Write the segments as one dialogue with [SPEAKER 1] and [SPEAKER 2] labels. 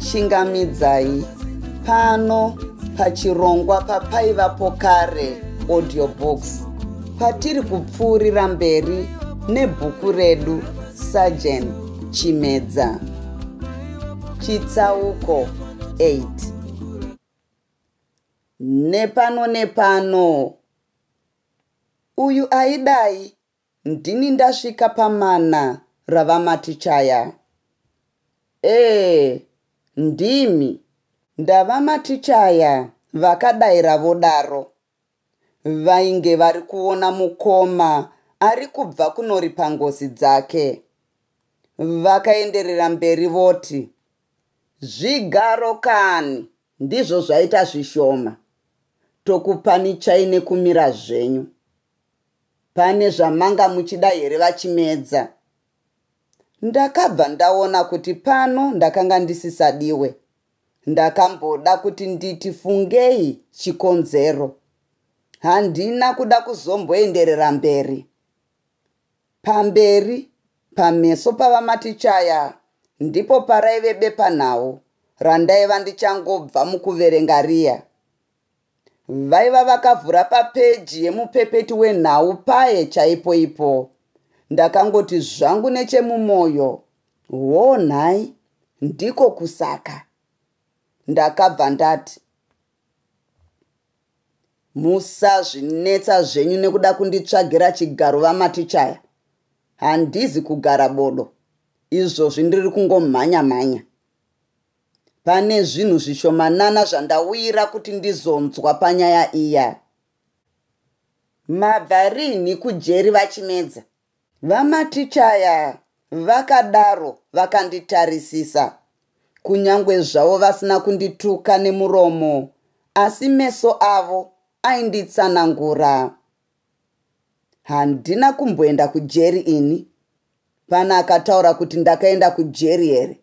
[SPEAKER 1] Ndinokuchingamidzai pano pachirongwa papaivapo kare audiobooks patiri kupfuurira mberi nebhuku redu Sergeant Chimedza. Chitsauko 8. Nepano nepano. Uyu aidai ndini ndasvika pamana ravamatichaya. Ee, ndimi. Ndavamatichaya vakadaira vodaro. Vainge vari kuona mukoma ari kubva kunoripa ngozi dzake. Vakaenderera mberi voti, Zvigaro kani ndizvo zvaita zvishoma. Tokupanichai nekumira zvenyu. Pane zvamanga muchida here vaChimedza? Ndakabva ndaona kuti pano ndakanga ndisisadiwe. Ndakamboda kuti nditi fungei chikonzero. Handina kuda kuzomboenderera mberi. Pamberi, pameso paVaMatichaya ndipo paraive bepanhau randaiva ndichangobva mukuverenga riya. Vaiva vakavhura papeji yemupepeti wenhau paye chaipoipo. Ndakangoti zvangu nechemumoyo, hoo nhai, ndiko kusaka. Ndakabva ndati, Musazvinetsa zvenyu nekuda kunditsvagira chigaro vaMatichaya. Handizi kugara bodo. Izvozvi ndiri kungomhanya mhanya. Pane zvinhu zvishomanana zvandauyira kuti ndizonzwa panyaya iya. Mabva rinhi kujeri vaChimedza? VaMatichaya vakadaro vakanditarisisa. Kunyangwe zvavo vasina kundituka nemuromo asi meso avo ainditsanangura. Handina kumboenda kujeri ini. Pane akataura kuti ndakaenda kujeri here?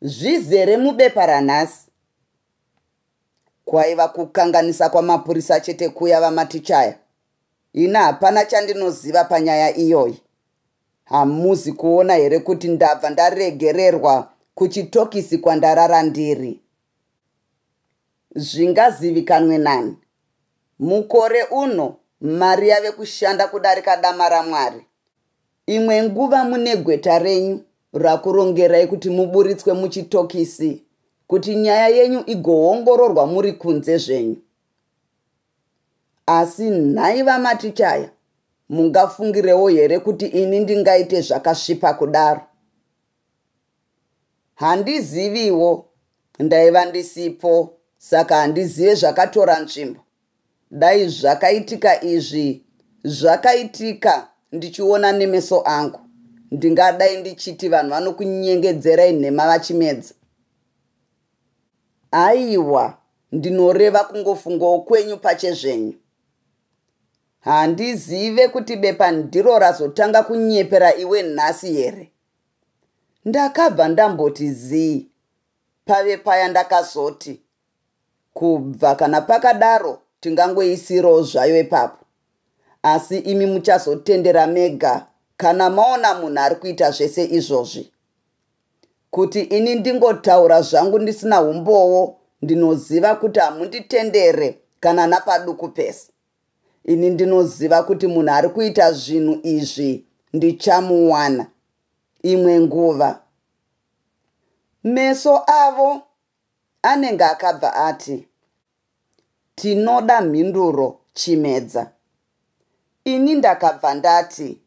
[SPEAKER 1] Zvizere mubepa ranhasi. Kwaiva kukanganisa kwamapurisa chete kuya vaMatichaya. Ini hapana chandinoziva panyaya iyoyi. Hamuzi kuona here kuti ndabva ndaregererwa kuchitokisi kwandarara ndiri? Zvingazivikanwe nani? Mukore uno mari yave kushanda kudarika dama raMwari. Imwe nguva mune gweta renyu rakurongerai kuti muburitswe muchitokisi kuti nyaya yenyu igoongororwa muri kunze zvenyu. Asi nhai vaMatichaya, mungafungirewo here kuti ini ndingaite zvakasvipa kudaro? Handiziviwo, ndaiva ndisipo saka handizive zvakatora nzvimbo. Dai zvakaitika izvi zvakaitika ndichiona nemeso angu, ndingadai ndichiti vanhu vanokunyengedzerai nhema vachimedza. Aiwa, ndinoreva kungofungawo kwenyu pachezvenyu. Handizive kuti bepa ndiro razotanga kunyepera iwe nhasi here? Ndakabva ndamboti zii. Pave paya ndakazoti, Kubva kana pakadaro tingangoisirawo zvayo ipapo. Asi imi muchazotendera mega kana maona munhu ari kuita zvese izvozvi. Kuti ini ndingotaura zvangu ndisina umbowo ndinoziva kuti hamunditendere kana napaduku pese. Ini ndinoziva kuti munhu ari kuita zvinhu izvi ndichamuwana imwe nguva. Meso avo anenge akabva ati, Tinoda mhinduro Chimedza. Ini ndakabva ndati,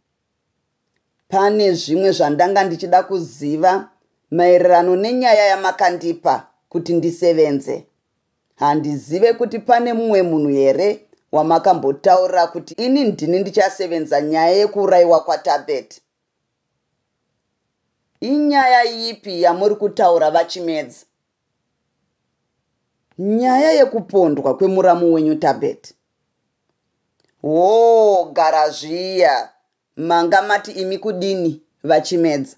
[SPEAKER 1] Pane zvimwe zvandanga ndichida kuziva maererano nenyaya yamakandipa kuti ndisevenze. Handizive kuti pane mumwe munhu here wamakambotaurira kuti ini ndini ndichasevenza nyaya yekuurayiwa kwaTabet. Inyaya yipi yamuri kutaura vaChimedza? Nyaya yekupondwa kwemuramu wenyu Tabet. Hoo gara zviya manga mati imi kudini vaChimedza?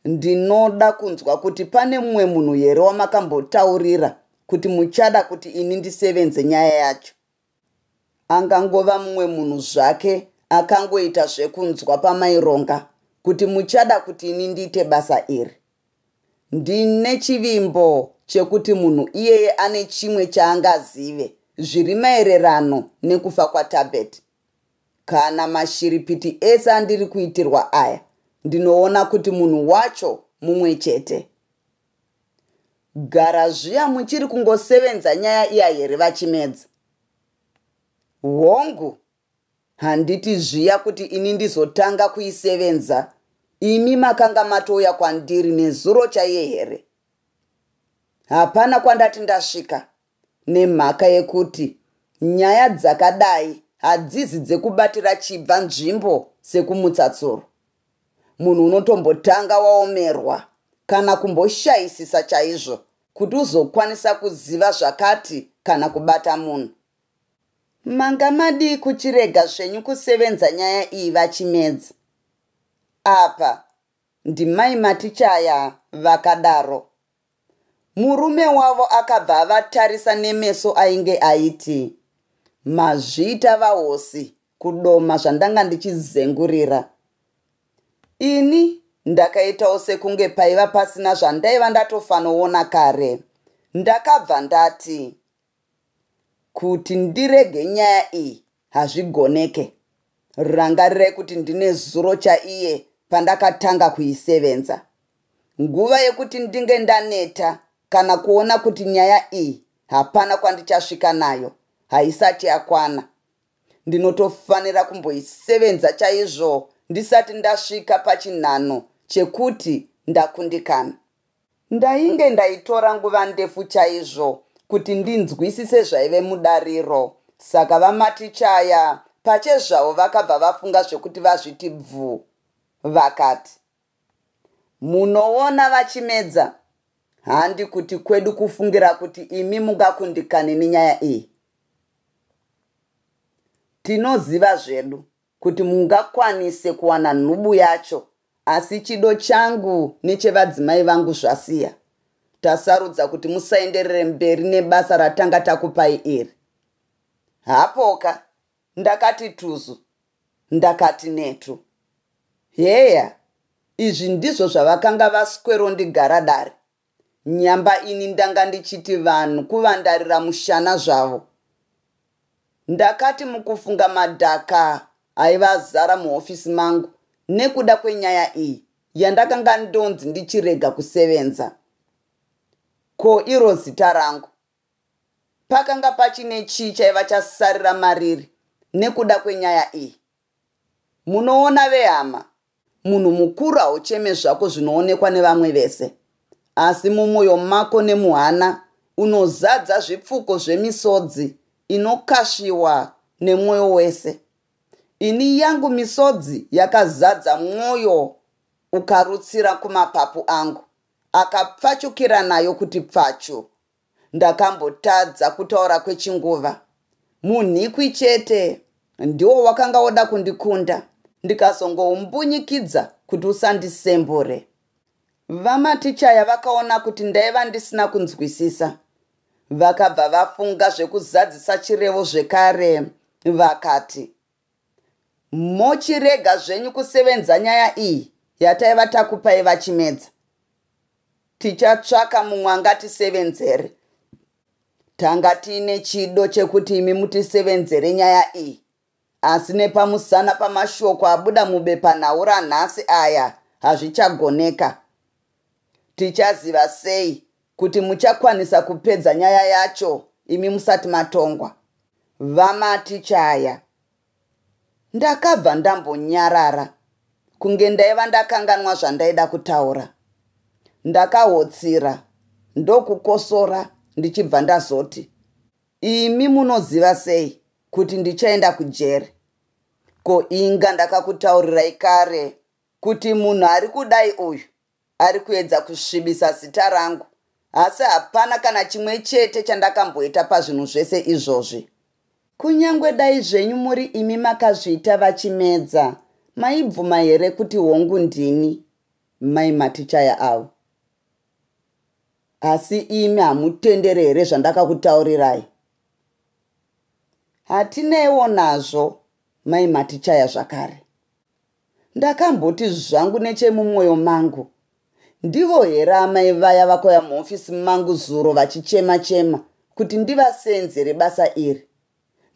[SPEAKER 1] Ndinoda kunzwa kuti pane mumwe munhu here wamakambotaurira kuti muchada kuti ini ndisevenze nyaya yacho. Angangova mumwe munhu zvake akangoita zvekunzwa pamaironga kuti muchada kuti ini ndiite basa iri. Ndine chivimbo chekuti munhu iyeye ane chimwe chaangazive zviri maererano nekufa kwaTabet. Kana mashiripiti ese andiri kuitirwa aya, ndinoona kuti munhu wacho mumwe chete. Gara zviya muchiri kungosevenza nyaya iya here vaChimedza? Hongu, handiti zviya kuti ini ndizotanga kuisevenza imi makanga matouya kwandiri nezuro chaiye here? Hapana kwandati ndasvika nemhaka yekuti nyaya dzakadai hadzizi dzekubatira chibva nzvimbo sekumutsa tsuro. Munhu unotombotanga waomerwa kana kumboshayisisa chaizvo kuti uzokwanisa kuziva zvakati kana kubata munhu. Manga madii kuchirega zvenyu kusevenza nyaya iyi vaChimedza? Apa ndimai Matichaya vakadaro. Murume wavo akabva avatarisa nemeso ainge aiti, Mazviita vahosi kudoma zvandanga ndichizengurira. Ini ndakaitawo sekunge paiva pasina zvandaiva ndatofanoona kare. Ndakabva ndati, Kuti ndirege nyaya iyi hazvigoneke. Rangarirai kuti ndine zuro chaiye pandakatanga kuisevenza. Nguva yekuti ndinge ndaneta kana kuona kuti nyaya iyi hapana kwandichasvika nayo haisati yakwana. Ndinotofanira kumboisevenza chaizvo ndisati ndasvika pachinhano chekuti ndakundikana. Ndainge ndaitora nguva ndefu chaizvo kuti ndinzwisise zvaive mudariro saka vaMatichaya pachezvavo vakabva vafunga zvekuti vazviti bvu vakati, Munoona VaChimedza, handi kuti kwedu kufungira kuti imi mungakundikane nenyaya iyi. Tinoziva zvedu kuti mungakwanise kuwana nhubu yacho asi chido changu nechevadzimai vangu zvasiya. Tasarudza kuti musaenderere mberi nebasa ratanga takupai iri. Hapoka, ndakati tuzu, ndakati netu. Heya, izvi ndizvo zvavakanga vaswerondigara dare. Nyamba ini ndanga ndichiti vanhu kuvandarira mushana zvavo. Ndakati mukufunga madhaka aiva azara muhofisi mangu nekuda kwenyaya iyi yandakanga ndonzi ndichirega kusevenza. Ko iro zita rangu? Pakanga pachine chii chaiva chasarira mariri nekuda kwenyaya iyi? Munoona vehama, munhu mukuru haucheme zvako zvinoonekwa nevamwe vese, asi mumwoyo mako nemuhana unozadza zvipfuko zvemisodzi inokasviwa nemwoyo wese. Ini yangu misodzi yakazadza mwoyo ukarutsira kumapapu angu, akapfachukira nayo kuti pfachu. Ndakambotadza kutaura kwechinguva. Munhikwi chete ndiwo wakanga woda kundikunda ndikazongoumbunyikidza kuti usandisembure. VaMatichaya vakaona kuti ndaiva ndisina kunzwisisa. Vakabva vafunga zvekuzadzisa chirevo zvekare vakati, Mochirega zvenyu kusevenza nyaya iyi yataiva takupai VaChimedza. Tichatsvaka mumwe angatisevenzere. Tanga tiine chido chekuti imi mutisevenzere nyaya iyi asi nepamusana pamashoko abuda mubepanhau ranhasi aya hazvichagoneka. Tichaziva sei kuti muchakwanisa kupedza nyaya yacho imi musati matongwa? VaMatichaya. Ndakabva ndambonyarara kunge ndaiva ndakanganwa zvandaida kutaura. Ndakahotsira ndokukosora ndichibva ndazoti, Imi munoziva sei kuti ndichaenda kujeri? Ko inga ndakakutaurirai kare kuti munhu ari kudai uyu ari kuedza kusvibisa zita rangu asi hapana kana chimwe chete chandakamboita pazvinhu zvese izvozvi. Kunyangwe dai zvenyu muri imi makazviita VaChimedza, maibvuma here kuti hongu ndini mai Matichaya avo? Asi imi hamutendere here zvandakakutaurirai? Hatineiwo nazvo mai Matichaya zvakare. Ndakamboti zvangu nechemumwoyo mangu, Ndivo here amai vaya vakauya muhofisi mangu zuro vachichema-chema kuti ndivaseenzere basa iri?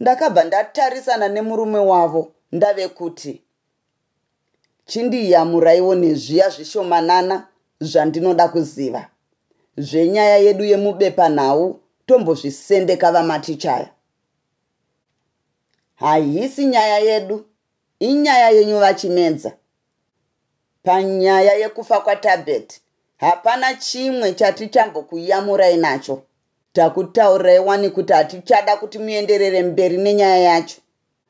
[SPEAKER 1] Ndakabva ndatarisana nemurume wavo ndave kuti, Chindiyamuraiwo nezviya zvishomanana zvandinoda kuziva. Zvenyaya yedu yemubepanhau tombozvisendeka vaMatichaya. Haisi nyaya yedu, inyaya yenyu vaChimedza. Panyaya yekufa kwaTabet hapana chimwe chatichambokuyamurai nacho. Takutaurirai wani kuti hatichada kuti muenderere mberi nenyaya yacho.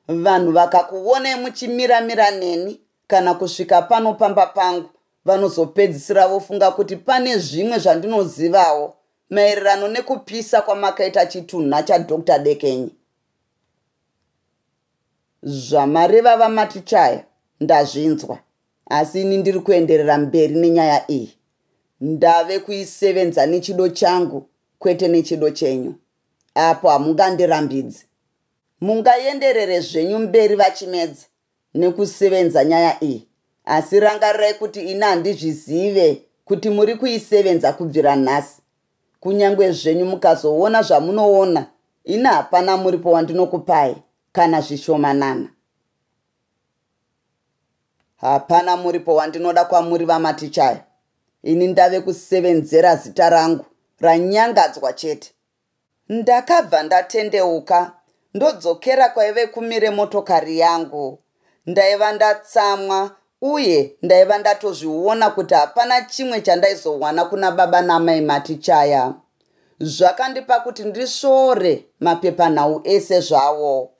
[SPEAKER 1] Vanhu vakakuonai muchimira-mira neni kana kusvika pano pamba pangu vanozopedzisira vofunga kuti pane zvimwe zvandinozivawo maererano nekupisa kwamakaita chitunha chaDr Dekenye. Zvamareva vaMatichaya ndazvinzwa asi ini ndiri kuenderera mberi nenyaya iyi. Ndave kuisevenza nechido changu kwete nechido chenyu. Apo hamungandirambidzi. Mungaenderere zvenyu mberi vaChimedza nekusevenza nyaya iyi asi rangarirai kuti ini handizvizive kuti muri kuisevenza kubvira nhasi. Kunyange zvenyu mukazoona zvamunoona ini hapana muripo wandinokupai kana zvishomanana. Hapana muripo wandinoda kwamuri vaMatichaya. Ini ndave kusevenzera zita rangu ranyangadzwa chete. Ndakabva ndatendeuka ndodzokera kwaive kumire motokari yangu. Ndaiva ndatsamwa uye ndaiva ndatozviona kuti hapana chimwe chandaizowana kuna baba namai Matichaya. Zvakandipa kuti ndisvore mapepanhau ese zvawo.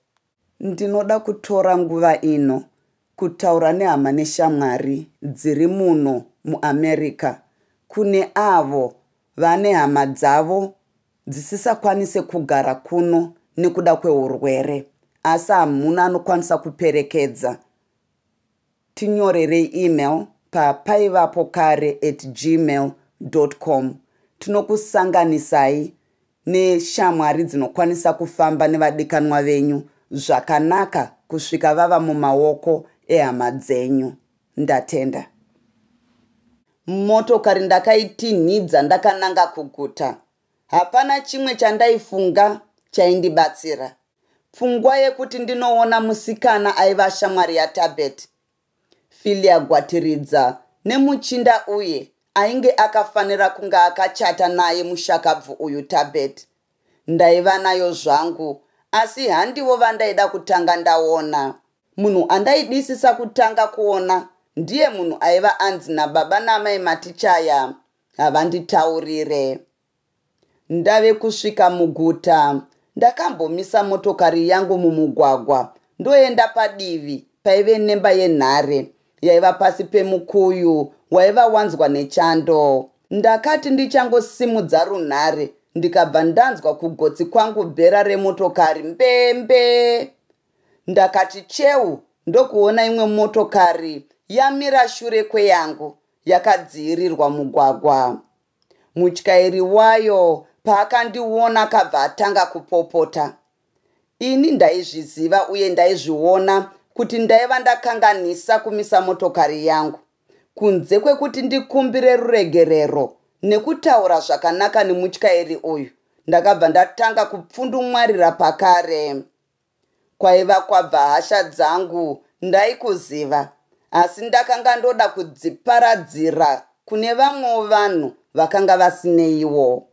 [SPEAKER 1] Ndinoda kutora nguva ino kutaura nehama neshamwari dziri muno muAmerica kune avo vane hama dzavo dzisisakwanise kugara kuno nekuda kwehurwere asi hamuna anokwanisa kuperekedza. Tinyorerei email pa paivapokare at gmail com. Tinokusanganisai neshamwari dzinokwanisa kufamba nevadikanwa venyu zvakanaka kusvika vava mumaoko ehama dzenyu. Ndatenda. Motokari ndakaitinhidza ndakananga kuguta. Hapana chimwe chandaifunga chaindibatsira. Pfungwa yekuti ndinoona musikana aiva shamwari yaTabet, Filia Gwatiridza, nemuchinda uye ainge akafanira kunge akachata naye mushakabvu uyu Tabet, ndaiva nayo zvangu asi handivo vandaida kutanga ndaona. Munhu andaidisisa kutanga kuona ndiye munhu aiva anzi nababa naamai Matichaya havanditaurire. Ndave kusvika muguta, ndakambomisa motokari yangu mumugwagwa ndoenda padivi paive nemba yenhare yaiva pasi pemukuyu waiva wanzwa nechando. Ndakati ndichangosimudza runhare ndikabva ndanzwa kugotsi kwangu bhera remotokari mbembe. Ndakati cheu ndokuona imwe motokari yamira shure kweyangu yakadziirirwa mugwagwa. Mutyairi wayo paakandiona akabva atanga kupopota. Ini ndaizviziva uye ndaizviona kuti ndaiva ndakanganisa kumisa motokari yangu. Kunze kwekuti ndikumbire ruregerero nekutaura zvakanaka nemutyairi uyu, ndakabva ndatanga kupfundumwarira pakare. Kwaiva kwabva hasha dzangu ndaikuziva asi ndakanga ndoda kudziparadzira kune vamwewo vanhu vakanga vasineiwo.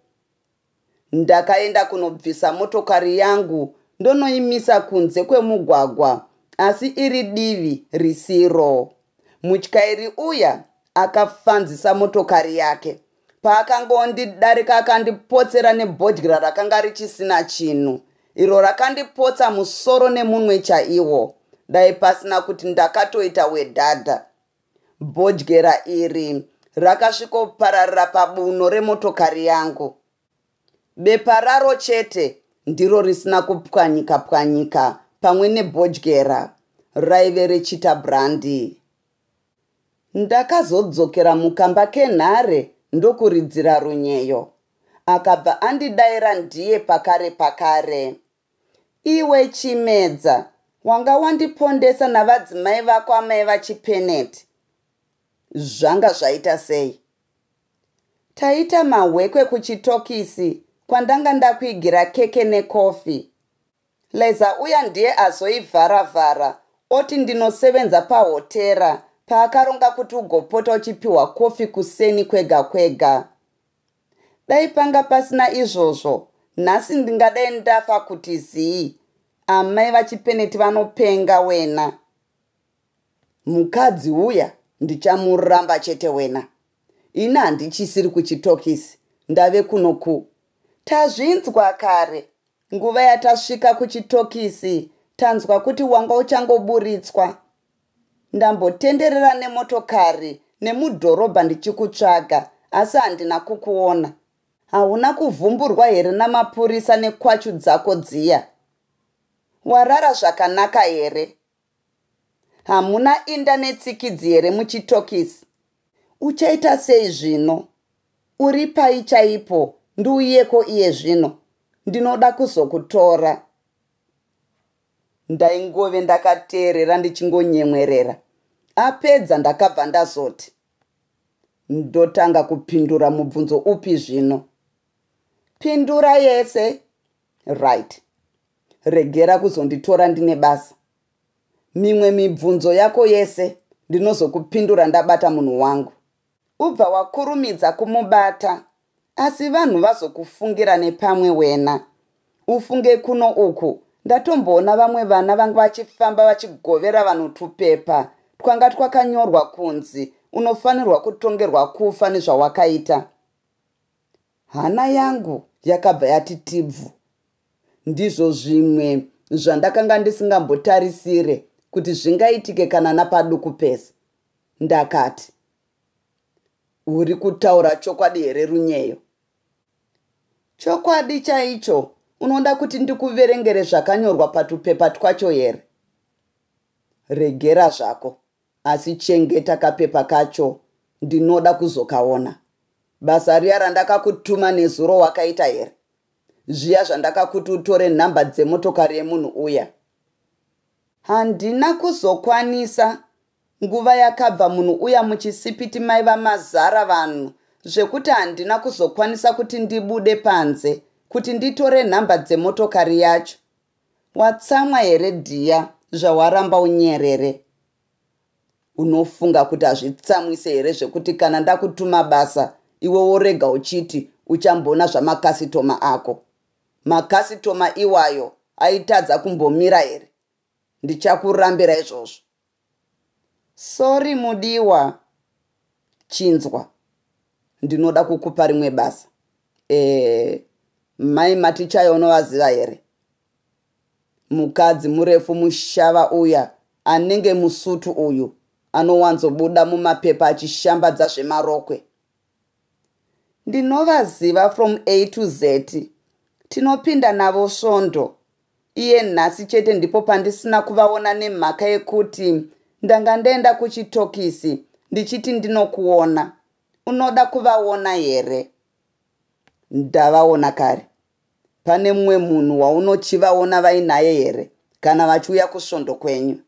[SPEAKER 1] Ndakaenda kunobvisa motokari yangu ndonoimisa kunze kwemugwagwa asi iri divi risiro. Mutyairi uya akafanzisa motokari yake. Paakangondidarika akandipotsera nebhodyera rakanga richisina chinhu iro rakandipotsa musoro nemunwe chaiwo. Dai pasina kuti ndakatoita wedhadha. Bhodyera iri rakasvikopararira pabuno remotokari yangu. Bepa raro chete ndiro risina kupwanyika pwanyika pamwe nebhodyera raive rechita brandi. Ndakazodzokera mukamba kenhare ndokuridzira runyeyo. Akabva andidaira ndiye pakare pakare. Iwe Chimedza, wanga wandipondesa navadzimai vako amai vaChipeneti. Zvanga zvaita sei? Taita mahwekwe kuchitokisi kwandanga ndakuigira keke nekofi. Leza uya ndiye azoivhara-vhara oti ndinosevenza pahotera paakaronga kuti ugopota uchipiwa kofi kuseni kwega kwega. Dai panga pasina izvozvo, nhasi ndingadai ndafa kuti zii. Amai vaChipeneti vanopenga wena. Mukadzi uya ndichamuramba chete wena. Ini handichisiri kuchitokisi, ndave kuno ku. Tazvinzwa kare. Nguva yatasvika kuchitokisi, tanzwa kuti wanga uchangoburitswa. Ndambotenderera nemotokari nemudhorobha ndichikutsvaga, asi handina kukuona. Hauna kuvhumburwa here namapurisa nekwachu dzako dziya? Warara zvakanaka here? Hamuna inda netsikidzi here muchitokisi? Uchaita sei zvino? Uri pai chaipo ndiuyeko iye zvino? Ndinoda kuzokutora. Ndaingove ndakateerera ndichingonyemwerera. Apedza ndakabva ndazoti, Ndotanga kupindura mubvunzo upi zvino? Pindura yese. Right. Regera kuzonditora ndine basa. Mimwe mibvunzo yako yese ndinozokupindura ndabata munhu wangu. Ubva wakurumidza kumubata asi vanhu vazokufungira nepamwe wena. Ufunge kuno uku ndatomboona vamwe vana vanga vachifamba vachigovera vanhu tupepa twanga twakanyorwa kunzi unofanirwa kutongerwa kufa nezvawakaita. Hana yangu yakabva yati tibvu. Ndizvo zvimwe zvandakanga ndisingambotarisire kuti zvingaitike kana napaduku pese. Ndakati, Uri kutaura chokwadi here Runyeyo? Chokwadi chaicho unoda kuti ndikuverengere zvakanyorwa patupepa twacho here? Regera zvako, asi chengeta kapepa kacho ndinoda kuzokaona. Basa riya randakakutuma nezuro wakaita here? Zviya zvandakakuti utore nhamba dzemotokari yemunhu uya. Handina kuzokwanisa. Nguva yakabva munhu uya muchisipiti maiva mazara vanhu zvekuti handina kuzokwanisa kuti ndibude panze kuti nditore nhamba dzemotokari yacho. Watsamwa here dhiya zvawaramba unyerere? Unofunga kuti hazvitsamwise here zvekuti kana ndakutuma basa iwe worega uchiti uchamboona zvamakasitoma ako? Makasitoma iwayo aitadza kumbomira here? Ndichakurambira izvozvo. Sorry mudiwa. Chinzwa. Ndinoda kukupa rimwe basa. Eh, mai Matichaya unovaziva here? Mukadzi murefu mushava uya anenge musutu uyu anowanzobuda mumapepa achishambadza zvemarokwe. Ndinovaziva from A to Z. Tinopinda navo svondo. Iye nhasi chete ndipo pandisina kuvaona nemhaka yekuti ndanga ndaenda kuchitokisi ndichiti ndinokuona. Unoda kuvaona here? Ndavaona kare. Pane mumwe munhu waunochivaona vainaye here kana vachiuya kusvondo kwenyu?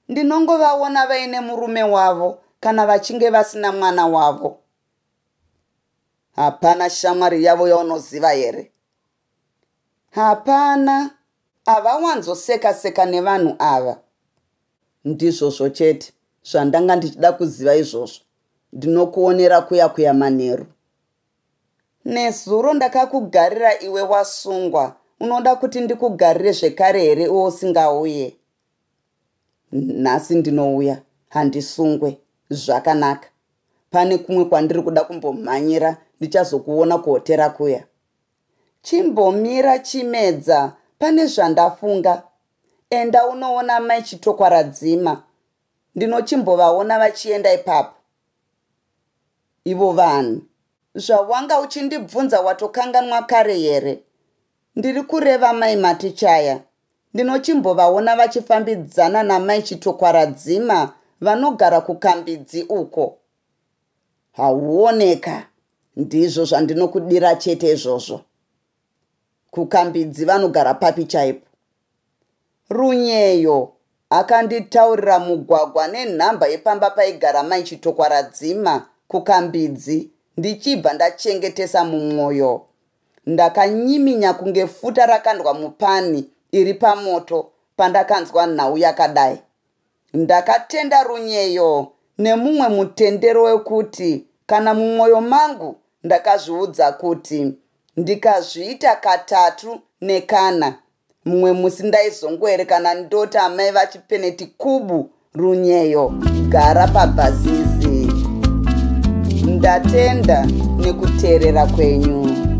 [SPEAKER 1] Ndinongovaona vaine murume wavo kana vachinge vasina mwana wavo. Hapana shamwari yavo yaunoziva here? Hapana. Havawanzoseka seka nevanhu ava. Ndizvozvo chete zvandanga ndichida kuziva izvozvo. Ndinokuonera kuya kuya manheru. Nezuro ndakakugarira iwe wasungwa. Unoda kuti ndikugarire zvekare here iwe usingauye? Nhasi ndinouya, handisungwe. Zvakanaka. Pane kumwe kwandiri kuda kumbomhanyira ndichazokuona kuhotera kuya. Chimbomira Chimedza, pane zvandafunga. Enda unoona mai Chitokwaradzima. Ndinochimbovaona vachienda ipapo. Ivo vanhu. Zvawanga uchindibvunza watokanganwa kare here? Ndiri kureva mai Matichaya. Ndinochimbovaona vachifambidzana namai Chitokwaradzima vanogara kuKambidzi uko. Hauoneka. Ndizvo zvandinokudira chete izvozvo. Kukambidzi vanogara papi chaipo? Runyeyo akanditaurira mugwagwa nenhamba yepamba paigara mai Chitokwaradzima kuKambidzi ndichibva ndachengetesa mumwoyo. Ndakanyiminya kunge futa rakandwa mupani iri pamoto pandakanzwa nhau yakadai. Ndakatenda runyeyo nemumwe mutendero wekuti kana mumwoyo mangu ndakazviudza kuti ndikazviita katatu nekana mumwe musi ndaizongoerekana ndoti amai vachipeneti kubu runyeyo gara pabhazizi. Ndatenda nekuteerera kwenyu.